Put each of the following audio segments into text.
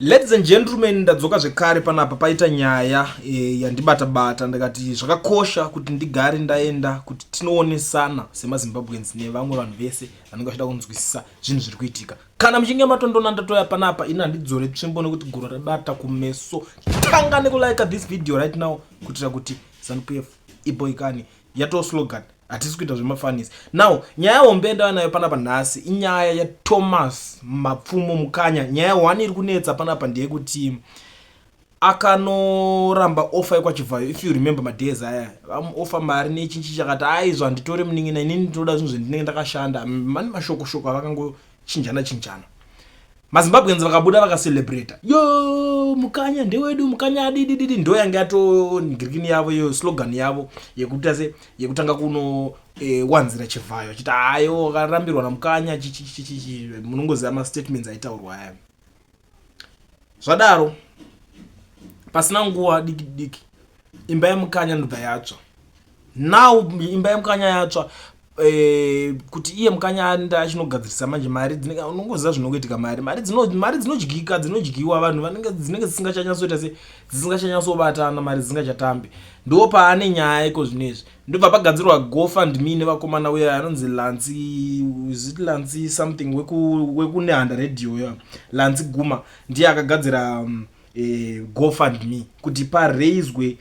Ladies and gentlemen, ndadzoka zvekare panapa. Paita nyaya yandibata bata, ndikati zvakakosha kuti ndigare ndaenda kuti tinoonesana semaZimbabweans nevamwe vanhu vese vanenge vachida kunzwisisa zvinhu zviri kuitika. Kana muchinge matondona ndatoya panapa, ini handidzore tsvimbo nekuti guro rabata kumeso. Tanga nekulike this video right now kuitira kuti ZANU-PF iboikani yatoo slogan. Hatisi kuita zvemafanisi. Now, nyaya hombe yandava nayo panapa nhasi inyaya yaThomas Mapfumo Mukanya. Nyaya one iri kunetsa panapa ndeyekuti akanoramba ofa yekwaChivhayo. If you remember madays aya, vamuofa mari nechinchi chakati aizvo, handitore munin'ina, inini ndinoda zvinhu zvendinenge ndakashanda. Mane mashoko shoko avakangochinjana chinjana. MaZimbabweans vakabuda vakacelebrata, yo Mukanya ndewedu, Mukanya adidididi. Ndo yange yatongirikini yavo iyo, slogan yavo yekuita se yekutanga kuno wanzira Chivhayo achiti hayo akarambirwa naMukanya chichichichichi. Munongoziva mastatements aitaurwa aya. Zvadaro, pasina nguva diki diki, imba yeMukanya ndobva yatsva. Now imba yeMukanya yatsva, kuti iye Mukanya aenda achinogadzirisa manje mari dzinenge, unongoziva zvinongoitika, mari dzinodyika, dzinodyiwa, vanhu vanenge dzinenge dzisingachanyatsoita se dzisingachanyatsobatana, mari dzisingachatambi. Ndo paane nyaya iko zvinezvi. Ndobva pagadzirwa GoFundMe nevakomana uya anonzi Lansi, is it Lansi something, wekuNehanda Radio ya Lansi Guma. Ndiye akagadzira GoFundMe kuti paraiswe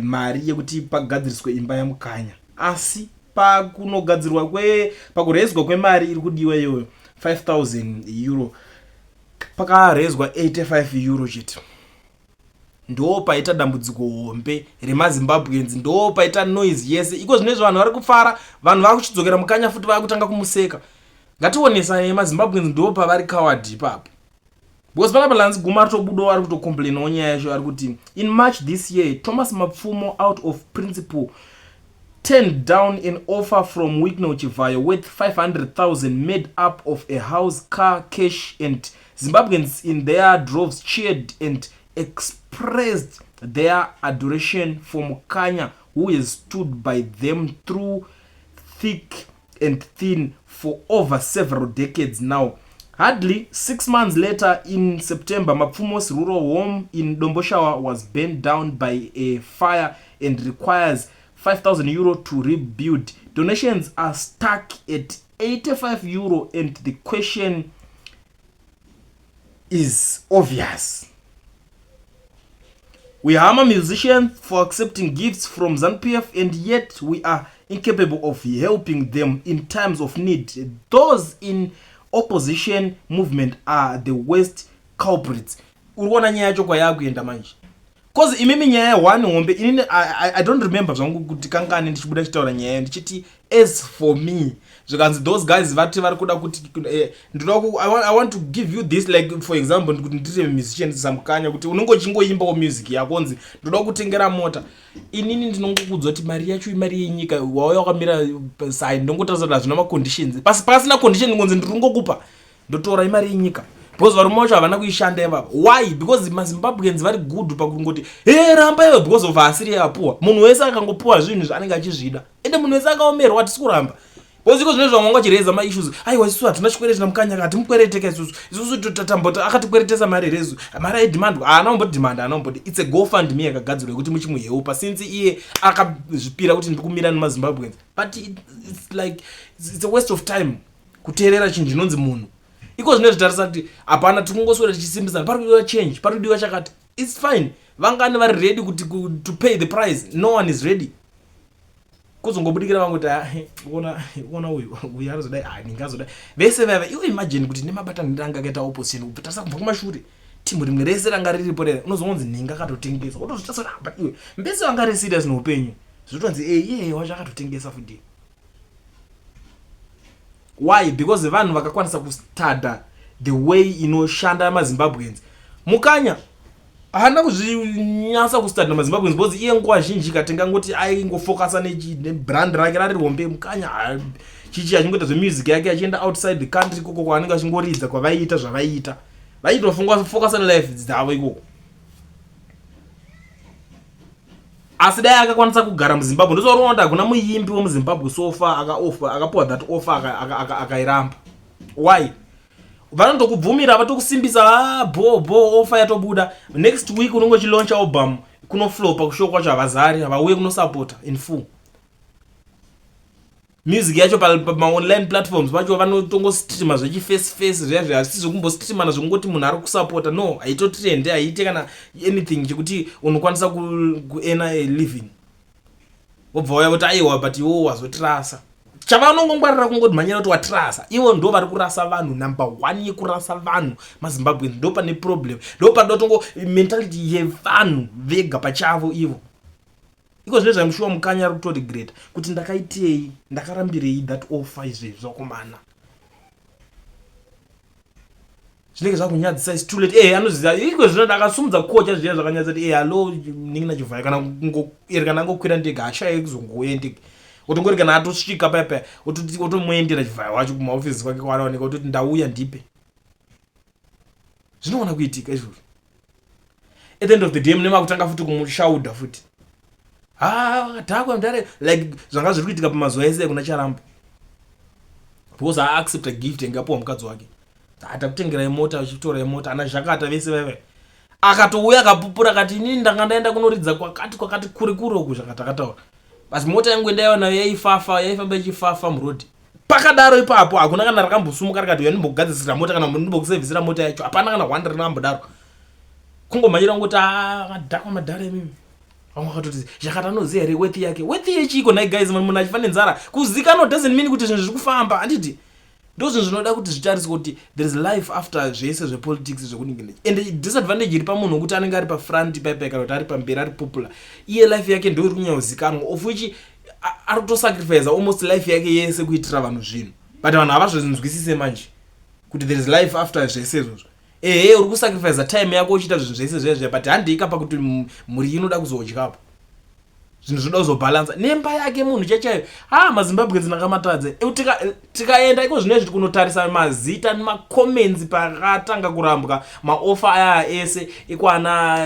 mari yekuti pagadziriswe imba yaMukanya. Asi pakunogadzirwa kwe pakuraiswa kwemari iri kudiwa iyoyo, €5000, pakaraiswa €85 chete. Ndo paita dambudziko hombe remaZimbabweans, ndo paita noise yese iko zvinezvi. Vanhu vari kufara, vanhu vakuchidzokera Mukanya futi, vakutanga kumuseka. Ngationesanei, maZimbabweans ndo pavari coward ipapo, because panapa Lanzi Guma ari tobudawo, ari kutocomplainawo nyaya yacho. Ari kuti, "In March this year, Thomas Mapfumo, out of principle, turned down an offer from Wicknell Chivayo worth 500,000, made up of a house, car, cash, and Zimbabweans in their droves cheered and expressed their adoration for Mukanya, who has stood by them through thick and thin for over several decades now. Hardly 6 months later, in September, Mapfumo's rural home in Domboshawa was burned down by a fire and requires €5,000 to rebuild. Donations are stuck at €85, and the question is obvious. We hammer musicians for accepting gifts from ZANU-PF, and yet we are incapable of helping them in times of need. Those in opposition movement are the worst culprits." Uri kuona nyaya yacho kwayakuenda manje, 'cause imimi nyaya one hombe inini I don't remember zvangu kuti kangani ndichibuda chitaura nyaya ndichiti, as for me, zvikanzi those guys vati vari kuda kuti ndinoda I want to give you this, like for example, kuti ndite musician saMukanya, kuti unenge uchingoimbawo music yako, onzi ndoda kutengera mota. Inini ndinongokudza kuti mari yacho imari yenyika. Wauya wakamira sai, ndongotarisa kuti hazvina maconditions. Pasi pasina condition, ngonzi ndiri kungokupa, ndotora, imari yenyika, because varume vacho havana kuishanda ivava. Why? Because maZimbabweans vari good pakungoti, "He, ramba iwe," because of asiri apuwa. Munhu wese akangopuwa zvinhu zvaanenge achizvida, ende munhu wese akaomerwa, hatisi kuramba, because iko zvine zvamwanga achireza maissues. Aiwa, isusu hatina chikwereti naMukanya, hatimukwereteka isusu. Isusu tamboti akatikweretesa mari rezu, mari aidhimandwa, haana kumbodhimanda, haana kumbodi. It's a GoFundMe yakagadzirwa yekuti muchimuheupa, since iye akazvipira kuti ndiri kumira nemaZimbabweans. But it's like it's a waste of time kuteerera chinhu chinonzi munhu. Iko zvine zvitarisa kuti hapana, tikungoswera tichisimbisana, pari kudiwa change, pari kudiwa chakati. It's fine. Vangani vari ready kuti to pay the price? No one is ready. Kuzongobudikira vangu kuti, "Ah, ona uyu, uyu arizodai, ah, ninge azodai." Vese vava iwe, imagine kuti nemabataniro anga akaita opposition, tarisa kubva kumashure, timu rimwe rese ranga riripo rere, unozongonzi nhinga akatotengesa. Wotozvitarisa kuti, ah, but iwe mbese vanga ri serious neupenyu, zvotonzi e iye wacho akatotengesa futi. Why? Because vanhu vakakwanisa kustada the way inoshanda maZimbabweans. Mukanya haana kuzvinyasa kustada maZimbabweans, because iye nguva zhinji katingangoti aingofokasa nebrand rake rari hombe. Mukanya chichi achingoita zvemusic yake, achienda outside the country ikoko kwaanenge achingoridza, kwavaiita zvavaiita, vaitofokasa nelife dzavo ikoko. Asi dai akakwanisa kugara muZimbabwe, ndosauriona kuti hakuna muimbi wemuZimbabwe so far akaofa, akapiwa that offer akairamba. Why? Vanotokubvumira, vatokusimbisa, ah, bo bo, offer yatobuda. Next week unenge uchilauncha album, kunoflopa, kushow kwacho havazari, havauye kunosapota in full. Music yacho pamaonline platforms vacho vanotongostreama zvechiface face zviya zviya, hazvisi zvekumbostreamana zvekungoti munhu ari kusapota. No, haitotrende, haiite kana anything chekuti unokwanisa kuearna a living. Wobva wauya kuti aiwa, but iwo wazotirasa. Chavanongongwarira kungoti mhanyira kuti watirasa. Ivo ndo vari kurasa vanhu. Number one yekurasa vanhu maZimbabweans. Ndo pane problem, ndo panoda mentality yevanhu vega pachavo ivo. Iko zvine zvamushuwa, Mukanya ari kutoregreta kuti ndakaitei, ndakarambirei that offer. Izvezvi vakomana zvinenge zvakunyadzisa. Is too late. Anoziva iko zvino ndakasumudza kocha zviya zvakanyadzisa kuti hallo, ningi naChivhayo, kana eri kana angokwira ndege, hashaye kuzongouya ndege, otongori kana atosvika paya paya, otomuendera Chivhayo wacho kumaofisi kwake kwaanooneka, ototi ndauya, ndipe. Zvinoona kuitika izvozvo. At the end of the day mune makutanga futi kumushaudha futi, ha, wakadhakwa mudare, like zvanga zviri kuitika pamazuva ese kuna Charamba, because aaccepta gift yange apiwa mukadzi wake, atakutengerai mota, uchitorai mota. Ana Zhakata vese vaiva, akatouya akapupura akati inini ndanga ndaenda kunoridza kwakati kwakati, kure kure uku. Zvakati akataura basi, mota yangu ndaiva nayo yaifafa, yaifamba ichifafa murodhi. Pakadaro ipapo hakuna kana rakambosumuka rikati uya ndimbokugadzisira mota kana ndimbokusevhisira mota yacho. Hapana kana one rinambodaro. Kungomhanyira kungoti akadhakwa madhara imimi. Vamwe vakatoti Zhakati anoziva here worth yake? Worth yechiko nhai guys? Munhu achifa nenzara. Kuzikanwa doesn't mean kuti zvinhu zviri kufamba, handiti? Ndo zvinhu zvinoda kuti zvitariswe kuti there is life after zvese zvepolitics zvekuningi. And disadvantage iri pamunhu wekuti anenge ari pafront paipai kana kuti ari pamberi, ari popular, iye life yake ndo iri kunyanya kuzikanwa, of which ari kutosacrifice almost life yake yese kuitira vanhu zvinhu, but vanhu havazvinzwisise manje kuti there is life after zvese izvozvo. Ehe, uri kusacrifice time yako uchiita zvinhu zvese zviya zviya, but handika pakuti mhuri inoda kuzodyapo, zvinhu zvinoda kuzobhalansa nemba yake munhu chaichaiyo. Ha, maZimbabweans ndakamatadze. Tikaenda iko zvino izvi kunotarisa mazita nemacomments pakatanga kurambwa maoffer aya ese ekwana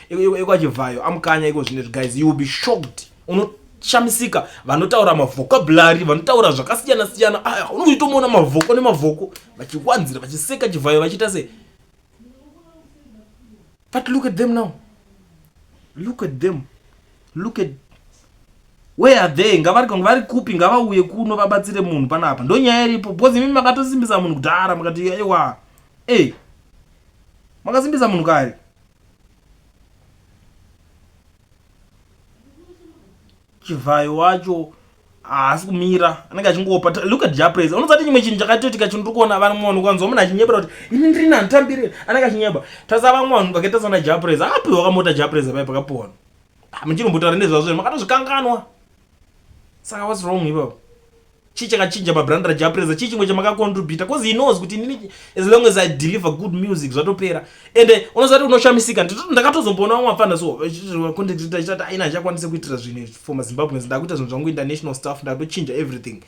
ekwaChivhayo aMukanya iko zvino izvi, guys, you will be shocked. Unoshamisika, vanotaura mavocabulary, vanotaura zvakasiyana siyana. Aya unoitomuona mavhoko nemavhoko vachiwanzira, vachiseka Chivhayo, vachiita sei. But look at them now, look at them, look at where are they? Ngavari vari kupi? Ngavauye kuno vabatsire munhu panapa. Ndo nyaya iripo, because imi makatosimbisa munhu kudhara, makati aiwa e makasimbisa munhu kare. Chivhayo wacho haasi kumira, anenge achingopa. Look at Jah Prayzah. Unozati chimwe chinhu chakatoitika, chinhu kuona vamwe vanhu, ukanzwa munhu achinyebera kuti ini ndiri nanditambire, anenge achinyeba. Tarisa vamwe vanhu vakaita sana Jah Prayzah, akapiwa kamota Jah Prayzah pai pakapiwa, muchinombotaura nezvazvo, makatozvikanganwa. Saka what's wrong ipapo? Chii chakachinja pabrand raJah Prayzah? Chii chimwe chamakacontributa? Because he knows kuti inini as long as I deliver good music, zvatopera. Ende unozati unoshamisika, ndakatozomboona vamwe vapfana so content achitati aina achakwanise kuitira zvinhu for maZimbabweans, ndakuita zvinhu zvangu, international stuff, ndakutochinja everything.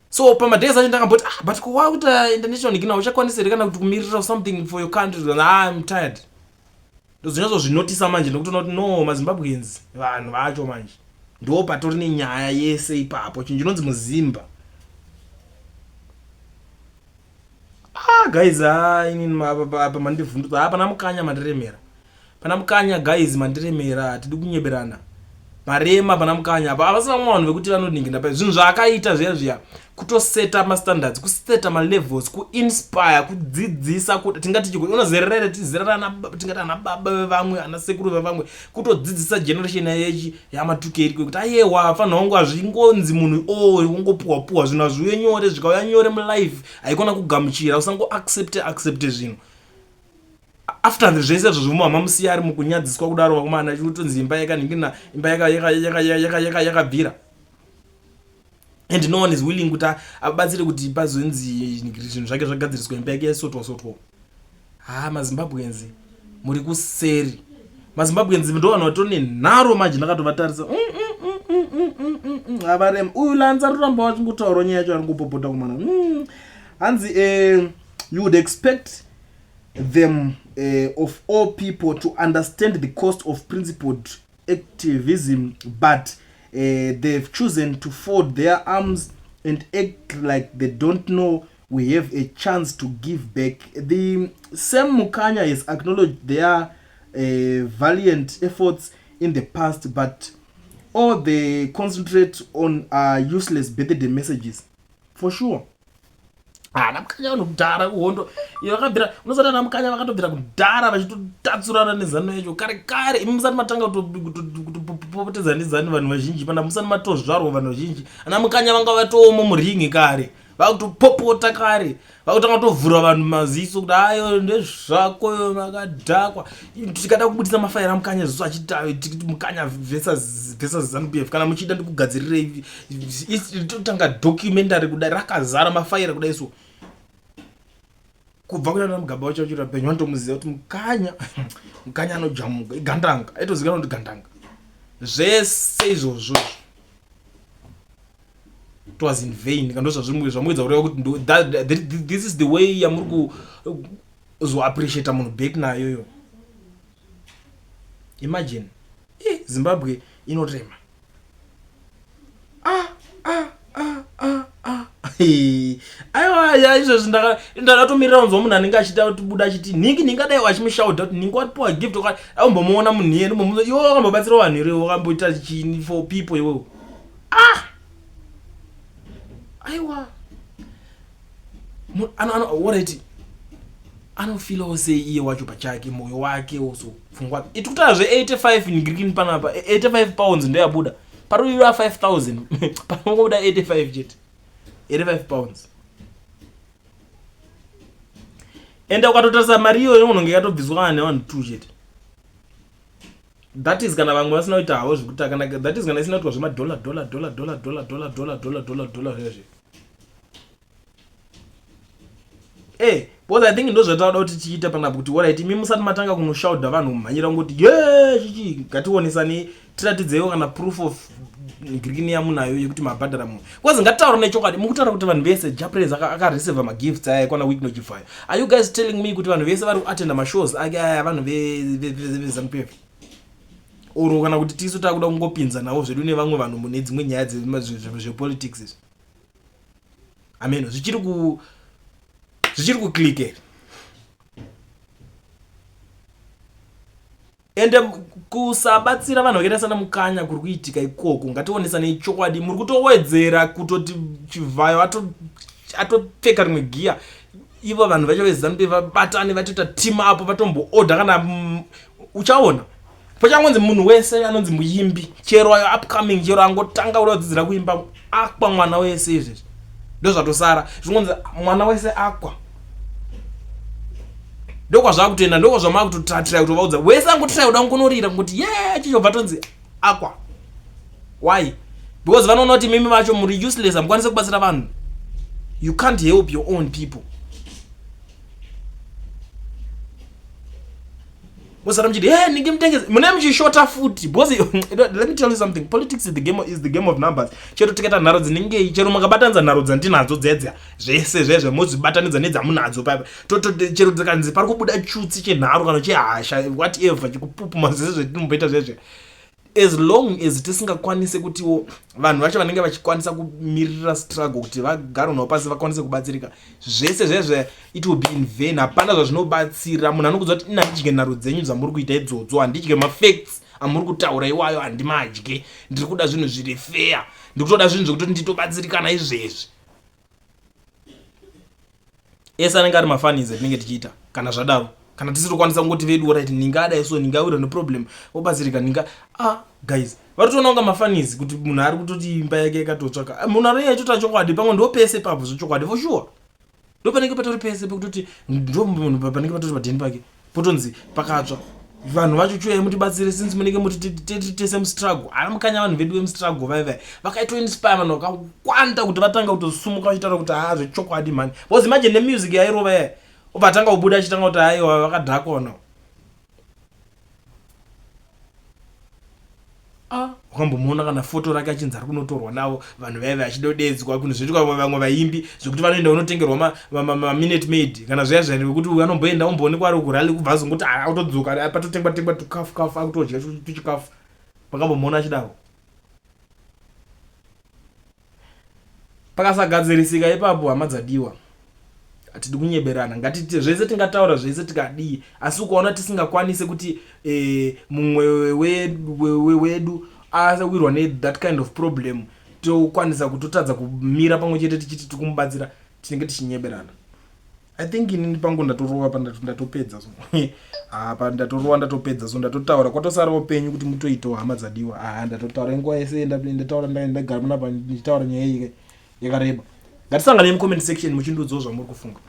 So pamadays acho ndakamboti, ah, but ko wakuita international gina, uchakwanisa here kana kuti kumirira something for your country? Ah, I'm tired. Ndozvinyatsozvinotisa manje nekutoona kuti no, maZimbabweans vanhu vacho manje ndo patori nenyaya yese ipapo. Chinhu chinonzi muzimba, ah guys, ah, inini apa mandivhundutsa. Ah, pana Mukanya mandiremera, pana Mukanya guys mandiremera. Hatidi kunyeberana, marema pana Mukanya apa. Havasina vamwe vanhu vekuti vanoningira pa zvinhu zvaakaita zviya zviya, kutoseta mastandards, kuseta malevels, kuinspire, kudzidzisa, tingati chiko unozerera here tizerera, tingati ana baba vevamwe, ana sekuru vevamwe, kutodzidzisa generation yechi yamatukeri kwekuti ayewa fanha wangu, hazvingonzi munhu o ungopuhwa puhwa zvinhu, hazviuye nyore. Zvikauya nyore mulife haikona kugamuchira, usangoaccepte accepte zvinhu. After zvese izvo zvimwe hamamusiya ari mukunyadziswa kudaro, vakomana, chikutonzi imba yakanhingina, imba yakabvira, and no one is willing kuti abatsire kuti pazonzi zvinhu zvake zvagadziriswa, imba yake yasotwa sotwa. Ha, maZimbabweans muri kuseri. MaZimbabweans ndo vanhu vatori nenharo manje. Ndakatovatarisa, avarema. Uyu Lanza roramba vachingotaurawo nyaya yacho, ari ngopopota kumana. Hanzi you would expect them of all people to understand the cost of principled activism, but they've chosen to fold their arms and act like they don't know. we have a chance to give back. The same Mukanya has acknowledged their valiant efforts in the past, but all they concentrate on are useless birthday messages. For sure. Ana Mukanya vanhu kudhara kuhondo iyo vakabvira, unosati ana Mukanya vakatobvira kudhara vachitotatsurana nezano yacho kare kare. Imi musati matanga kutopopotedza nezano vanhu vazhinji pana musati matozvarwa vanhu vazhinji, ana Mukanya vanga vatoomo muringi kare, vakutopopota kare, vakutanga kutovhura vanhu maziso kuti ayo ndezvako makadhakwa. Tikada kubudisa mafaira aMukanya ziso achiti Mukanya versus ZANU PF. Kana muchida ndikugadzirirei, totanga documentary kudai rakazara mafaira kudai. So kubva kuna Mugabe wacho vachiri vapenyu, vanotomuziva kuti Mukanya, Mukanya anojamuka, igandanga, aitozivikanwa kuti gandanga. Zvese izvozvo it was in vain. Kana ndozvazvamuedza kureva kuti this is the way yamuri kuzoappreciata munhu back nayoyo. Imagine, Zimbabwe inorema. Ah, ah, ah, ah, ah. Aiwa, ya izvozvi ndakatomirira kunzwa munhu anenge achida kutibuda achiti nhingi nhingi adai achimushaudha kuti nhingi wapiwa gift, aumbomuona munhu iyeni, iwe wakambobatsira vanhu here? Wakamboita chini for people iwewo? Ah, aiwa, alright, anofeelawo sei iye wacho pachake, mwoyo wake also, pfungwa iti kutaura zve85 ngirikini panapa? £85 ndoyabuda pari 5000, panongobuda 85 chete, £85. Ende ukatotarisa mari iyoyo inonge yakatobviswa kana nevanhu 2 chete. That is kana vamwe vasina kuita havo zvekuti kana that is kana isina kuitwa zvemadollar dollar dollar dollar dollar dollar dollar dollar dollar dollar zvezve. Because I think ndo zvatauda kuti tichiita panapa kuti alright, imi musati matanga kunoshaudha vanhu kumhanyira kungoti ye chichi, ngationesani, tiratidzeiwo kana proof of grikini yamunayo yekuti mabhadhara munhu. Because ngatitaura nechokwadi, mukutaura kuti vanhu vese Jah Prayzah akareceiva magifts aya kwana Wicknell Chivayo. Are you guys telling me kuti vanhu vese vari kuatenda mashows ake aya vanhu veZANU PF? Or kana kuti tisu takuda kungopinza navo zvedu nevamwe vanhu mune dzimwe nyaya zvepolitics izvi? Ameno zvichiri kuclicker. Ende kusabatsira vanhu vakaita sana Mukanya kuri kuitika ikoko, ngationesanei chokwadi, muri kutowedzera kutoti Chivhayo atopfeka rimwe giya. Ivo vanhu vacho veZANU PF vabatane, vatoita team apo, vatomboodha kana uchaona pachangonzi munhu wese anonzi muimbi, chero ayo upcoming, chero angotanga kuda kudzidzira kuimba, akwa mwana wese. Izvezvi ndo zvatosara, zvingonzi mwana wese akwa. Ndokwazvakutoenda, ndokwazvamakutotatira kutovaudza wese angotirai kuda kungonorira kungoti ye chichobva tonzi akwa. Why? Because vanoona kuti mimi vacho muri useless, hamukwanisi kubatsira vanhu. You can't help your own people. Musara muchiti hey, ninge mutengesi, mune muchishota futi. Because let me tell you something, politics is the game of numbers. Chero tikaita nharo dzinengei, chero mukabatanidza nharo dzandinadzo dzedza zvese zvezve, mozibatanidza nedzamunadzo paipa, chero dzikanzi pari kubuda chutsi chenharo kana chehasha, whatever, chikupupuma, zvese zvetinomboita zvezve, as long as tisingakwanise kutiwo vanhu vacho vanenge vachikwanisa kumirira struggle kuti vagare navo pasi vakwanise kubatsirika, zvese zvezve it will be in vain. Hapana zvazvinobatsira. Munhu anokudza kuti ina handidye nharo dzenyu dzamuri kuita idzodzo, handidye mafacts amuri kutaura iwayo, handimadye. Ndiri kuda zvinhu zviri fair, ndiri kutoda zvinhu zvekutoti nditobatsirikana izvezvi. Ese anenge ari mafunnies atinenge tichiita. Kana zvadaro, kana tisiri kukwanisa kungoti vedu right, ndingadai so, ndingawira neproblem obatsirika, ndinga, ah, guys, vari kutoona kunga mafunnies kuti munhu ari kutoti imba yake yakatotsvaka. Ah, munhu ari achitoita chokwadi, pamwe ndo pese papo zvechokwadi for sure, ndo panenge patori pese pekutoti ndo munhu panenge patori padheni pake potonzi pakatsva. Vanhu vacho chiuyai mutibatsire since munenge muti tese mustruggle. Ana Mukanya, vanhu vedu vemustruggle vai vakaitoinspire vanhu vakawanda kuti vatanga kutosumuka vachitaura kuti haa, zvechokwadi mani. Because imagine nemusic yairova yaya, obva atanga kubuda achitanga kuti aiwa, vakadhakwa nao. Ah, wakambomuona kana foto rake achinzi ari kunotorwa navo vanhu vaive achidodedzwa kunhu zvoitwa vamwe vaimbi zvekuti vanoenda kunotengerwa maMinute Maid kana zviya zviya, vekuti anomboenda omboonekwa ari kurally, kubva azongoti autodzoka patotengwa tengwa tukafu kafu, akutodya tuchikafu. Makambomuona achidaro? Pakasagadzirisika ipapo, hama dzadiwa. Hatidi kunyeberana. Ngatiti zvese tingataura zvese tikadii, asi ukaona tisingakwanise kuti mumwe wedu awirwa nethat kind of problem, tokwanisa kutotadza kumira pamwe chete tichiti tiri kumubatsira, tinenge tichinyeberana. I think inini pangu ndatorova pa ndatopedza. So apa ndatorova, ndatopedza. So ndatotaura, kwatosarawo penyu kuti mutoitawo, hama dzadiwa. Aa, ndatotaura nguva yese ndataura, ndagara panapa ndichitaura nyaya iyi yakareba. Ngatisanganei mucomment section muchindiudzawo zvamuri kufunga.